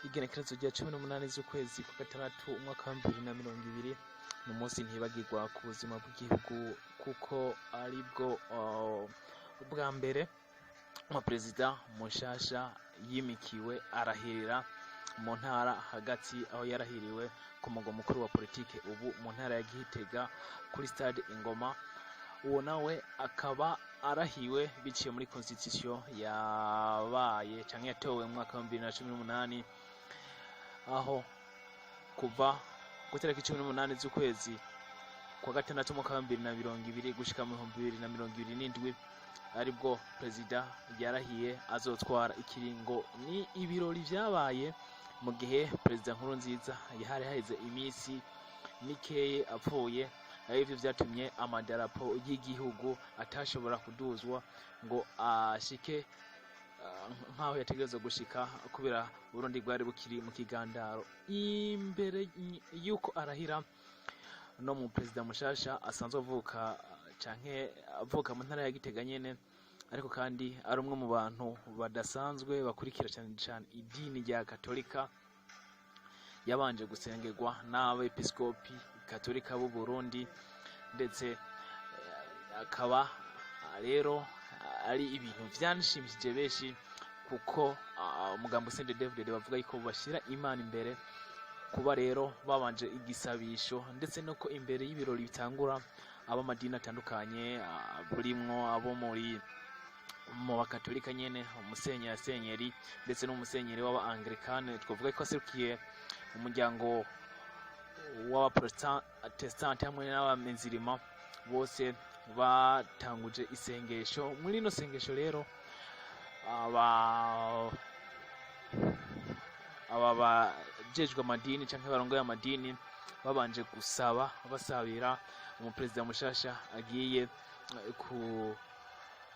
Igenekerezo rya 18 z'ukwezi kwa gatandatu umwaka wa 2020 ni umunsi ntibagirwa ku buzima bw'igihugu, kuko aribwo bwa mbere umuperezida mushasha yimikiwe arahirira mu ntara hagati, aho yarahiriwe ku mugwa mukuru wa politike ubu mu ntara ya Gitega kuri stade Ingoma. Uwo nawe akaba arahiwe biciye muri constitution yabaye canke yatowe mu mwaka wa 2018, aho kuva ku itariki 18 z'ukwezi kwa gatandatu umwaka wa 2020 gushika mu 2027 aribwo perezida yarahiye azotwara ikiringo. Ni ibirori vyabaye mu gihe perezida Nkurunziza yari haheze iminsi mikeye apfuye, aho ivyo vyatumye amadarapo y'igihugu atashobora kuduzwa ngo ashike nkaho yategerezwa gushika, kubera Burundi bwari bukiri mu kigandaro. Imbere yuko arahira no mu perezida mushasha asanzwe avuka canke avuka mu ntara ya Gitega nyene, ariko kandi ari umwe mu bantu badasanzwe bakurikira cane cane idini rya Katolika, yabanje gusengerwa n'abepiskopi Katolika b'u Burundi, ndetse akaba rero ari ibintu vyanshimishije benshi, kuko umugambo CNDD-FDD bavuga yuko bashira Imana imbere. Kuba rero babanje igisabisho, ndetse nuko imbere y'ibirori bitangura ab'amadini atandukanye, burimwo abo muri mu bakatolika nyene, umusenyeri senyeri ndetse n'umusenyeri w'aba Anglikane, twavuga ko aserukiye umuryango w'abaprotestante hamwe n'abamezirima, bose batanguje isengesho. Muri ino sengesho rero aba bajejwe amadini canke barongoye amadini babanje gusaba, basabira umuperezida mushasha agiye ku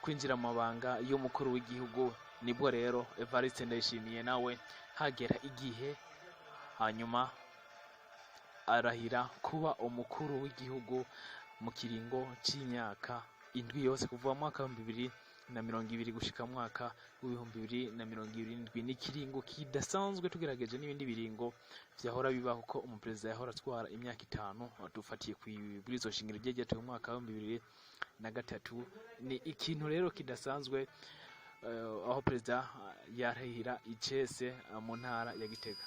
kwinjira mu mabanga y'umukuru w'igihugu. Nibwo rero Evariste Ndayishimiye nawe hagera igihe hanyuma arahira kuba umukuru w'igihugu mu kiringo c'imyaka 7 yose, kuva mu mwaka wa 2020 gushika mu mwaka w'ibihumbi 2027. Ni ikiringo kidasanzwe tugerageje n'ibindi biringo vyahora bibaho, ko umuperezida yahora atwara imyaka 5. Dufatiye kw'ibwirizwa shingiro ryatowe mu mwaka wa 2003, ni ikintu rero kidasanzwe, aho perezida yarahira icese mu ntara ya Gitega.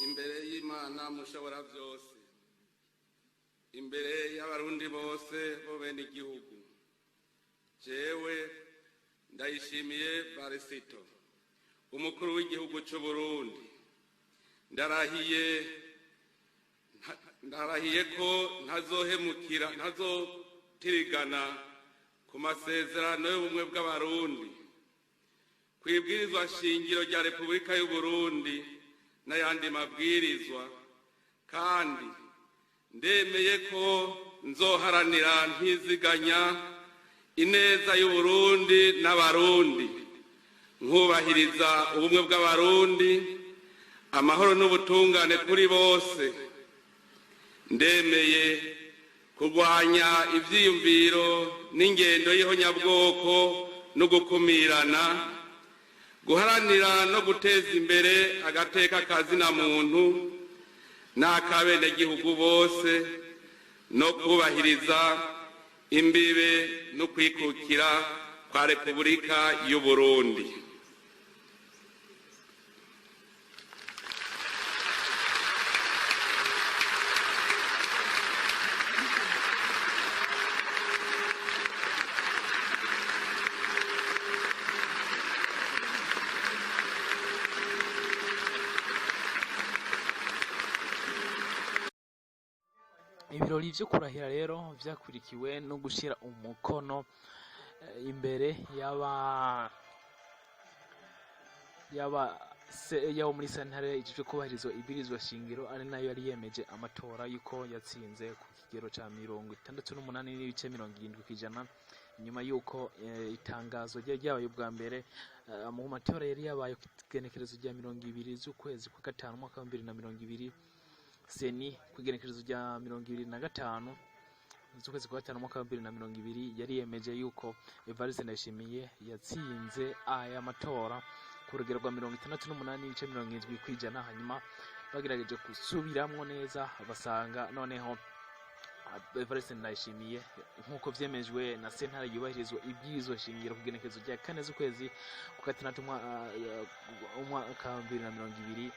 Imbere y'Imana mushobora byose, imbere y'abarundi bose bo bene igihugu, jewe Ndayishimiye Varisito, umukuru w'igihugu c'u Burundi, ndarahiye ko ntazohemukira, ntazotirigana ku masezerano y'ubumwe bw'abarundi, kw'ibwirizwa shingiro rya Repubulika y'u Burundi n'ayandi mabwirizwa, kandi ndemeye ko nzoharanira ntiziganya ineza y'u Burundi n'abarundi, nkubahiriza ubumwe bw'abarundi, amahoro n'ubutungane kuri bose. Ndemeye kurwanya ivyiyumviro n'ingendo y'ihonyabwoko no gukumirana, guharanira no guteza imbere agateka kazina muntu n'akabenegihugu bose, no kubahiriza imbibe no kwikukira kwa Repubulika y'u Burundi. Ibirori vyo kurahira rero vyakurikiwe no gushira umukono imbere y'abo muri sentare ijejwe kubahirizwa ibwirizwa shingiro, ari nayo yari yemeje amatora yuko yatsinze ku kigero ca 68.70%, inyuma yuko itangazo ryari ryabaye ubwa mbere mu matora yari yabaye ku igenekerezo rya 20 z'ukwezi kwa gatanu umwaka wa 2020. CENI ku igenekerezo rya 25 z'ukwezi kwa gatanu umwaka wa 2020 yari yemeje yuko Evariste Ndayishimiye yatsinze aya matora ku rugero rwa 68,70%. Hanyuma bagerageje gusubiramwo neza, basanga noneho Evariste Ndayishimiye, nk'uko vyemejwe na sentare yubahirizwa ibwirizwa shingiro ku genekerezo rya 4 z'ukwezi kwa gatandatu umwaka wa 2020,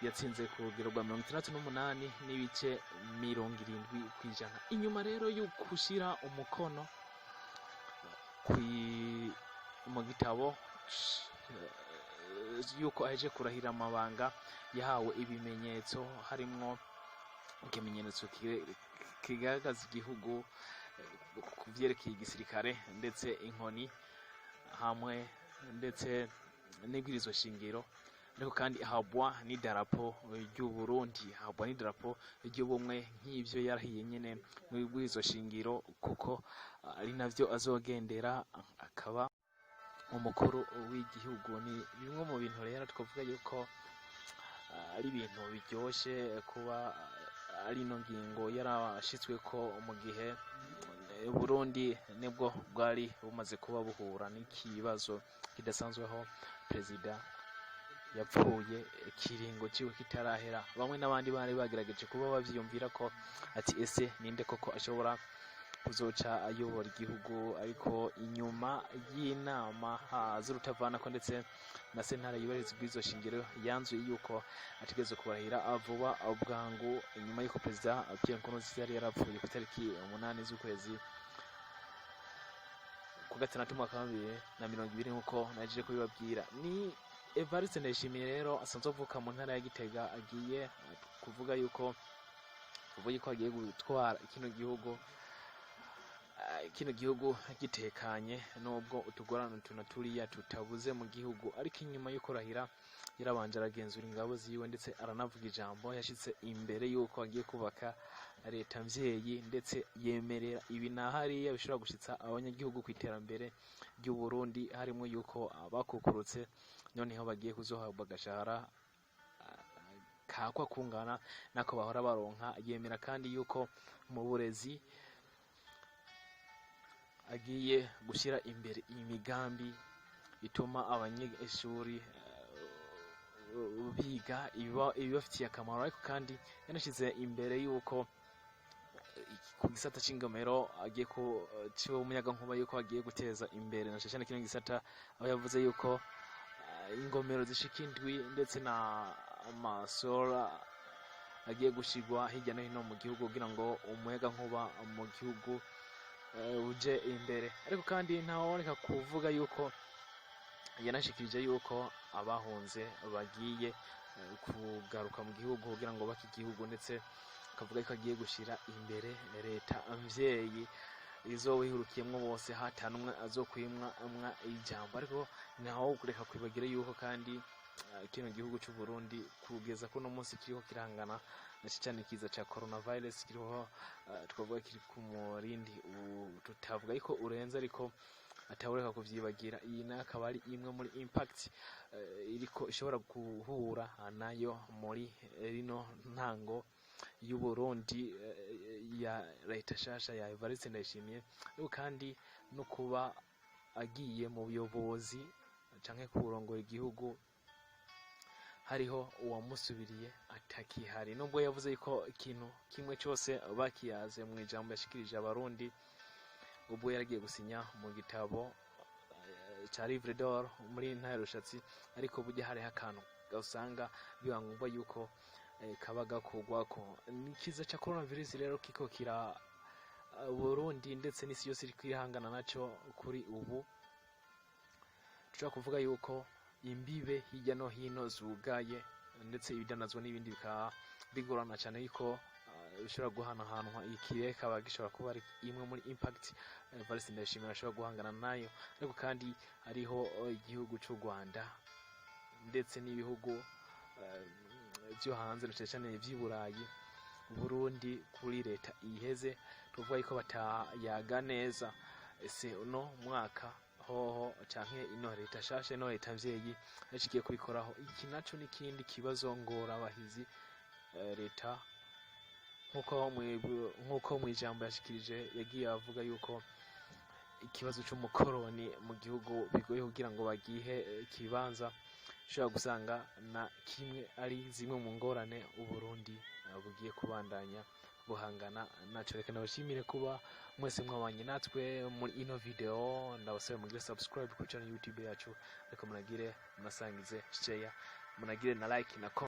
yatsinze ku rugero rwa 68,70%. Inyuma rero yo gushira umukono mu gitabo yuko aheje kurahira amabanga, yahawe ibimenyetso, harimwo ikimenyetso kigaragaza igihugu ku vyerekeye igisirikare, ndetse inkoni hamwe ndetse n'ibwirizwa shingiro, ariko kandi ahabwa n'idarapo ry'u Burundi, ahabwa n'idarapo ry'ubumwe nk'ivyo yarahiye nyene mu bwirizwa shingiro, kuko ari navyo azogendera akaba umukuru w'igihugu. Ni bimwe mu bintu rero twavuga yuko ari ibintu biryoshe kuba ari ino ngingo yarashitsweko mu gihe Burundi nibwo bwari bumaze kuba buhura n'ikibazo kidasanzweho, perezida yapfuye ikiringo ciwe kitarahera. Bamwe n'abandi bari bagerageje kuba bavyiyumvira ko ati: "Ese ninde koko ashobora kuzoca ayobora igihugu?" Ariko inyuma y'inama z'urutavanako ndetse na sentare yubahiriza ubwirizwa shingiro, yanzuye yuko ategerezwa kubarahira vuba bwangu inyuma y'uko perezida Pierre Nkurunziza yari yarapfuye ku itariki 8 z'ukwezi kwa gatandatu umwaka wa 2020, nk'uko naje kubibabwira. Ni Evariste Ndayishimiye rero asanzwe avuka mu ntara ya Gitega, agiye kuvuga yuko agiye gutwara kino gihugu gitekanye, nubwo utugorane utu na turiya tutabuze mu gihugu. Ariko inyuma yo kurahira yarabanje aragenzura ingabo ziwe, ndetse aranavuga ijambo yashitse imbere yuko agiye kubaka leta mvyeyi, ndetse yemerera ibi na hariya bishobora gushitsa abanyagihugu ku iterambere ry'u Burundi, harimo yuko abakukurutse noneho bagiye kuzohabwa agashahara kakwa kungana nako bahora baronka. Yemera kandi yuko mu burezi agiye gushyira imbere imigambi ituma abanyeshuri biga ibibafitiye akamaro. Ariko kandi yanashyize imbere yuko ku gisata c'ingomero agiye ku c'umuyagankuba, yuko agiye guteza imbere na cyane kino gisata, aho yavuze yuko ingomero zishika indwi ndetse na amasora agiye gushigwa hirya no hino mu gihugu kugira ngo umuyagankuba mu gihugu uje imbere. Ariko kandi ntawaboneka kuvuga yuko yanashikirije yuko abahunze bagiye kugaruka mu gihugu kugira ngo bake igihugu, ndetse akavuga ko agiye gushira imbere leta mvyeyi izoba ihurukiyemwo bose, hatanumwe azokwimwa umwa ijambo. Ariko ntawo kureka kwibagira yuko kandi kino gihugu c'u Burundi kugeza kuno munsi kiriko kirangana na cyane ikiza ca coronavirus kiriho, twavuga kiri ku murindi tutavuga yuko urenze, ariko atawureka kuvyibagira. Iyi nayo akaba ari imwe muri impact iriko ishobora guhura nayo muri rino ntango y'u Burundi ya leta shasha ya Evariste Ndayishimiye. Ariko kandi no kuba agiye mu buyobozi canke kurongora igihugu hariho uwamusubiriye atakihari, nubwo yavuze ko ikintu kimwe cyose bakiyaze mu ijambo yashikirije Abarundi ubwo yaragiye gusinya mu gitabo ca Livre d'Or muri ntara Rushatsi. Ariko burya hariho akantu usanga biba ngombwa yuko kaba gakorwako. Ikiza ca coronavirus rero kiko kira Burundi ndetse n'isi yose iri kwihangana naco kuri ubu. Dushobora kuvuga yuko imbibe hirya no hino zugaye, ndetse ibidandazwa n'ibindi bikaba bigorana cyane yuko bishobora guhanahanwa. Ikirere kaba gishobora kuba ari imwe muri impact Evariste Ndayishimiye ashobora guhangana nayo. Ariko kandi hariho igihugu cy'u Rwanda ndetse n'ibihugu byo hanze, na cyane cyane ivy'i Burayi. Burundi kuri leta iheze tuvuga yuko batayaga neza. Ese uno mwaka hoho canke ino leta shasha, ino leta mvyeyi yacigiye kubikoraho iki? Naco n'ikindi kibazo ngorabahizi. Leta nkuko mw'ijambo yashikirije yagiye avuga yuko ikibazo c'umukoroni mu gihugu bigoye kugira ngo bagihe ikibanza. Ushobora gusanga na kimwe ari zimwe mu ngorane Uburundi bugiye kubandanya buhangana naco. Reka nabashimire kuba mwese mwabanye natwe muri ino video. Ndabasaba mugire subscribe kuri channel YouTube yacu, ariko munagire, munasangize, share, munagire na like na comment.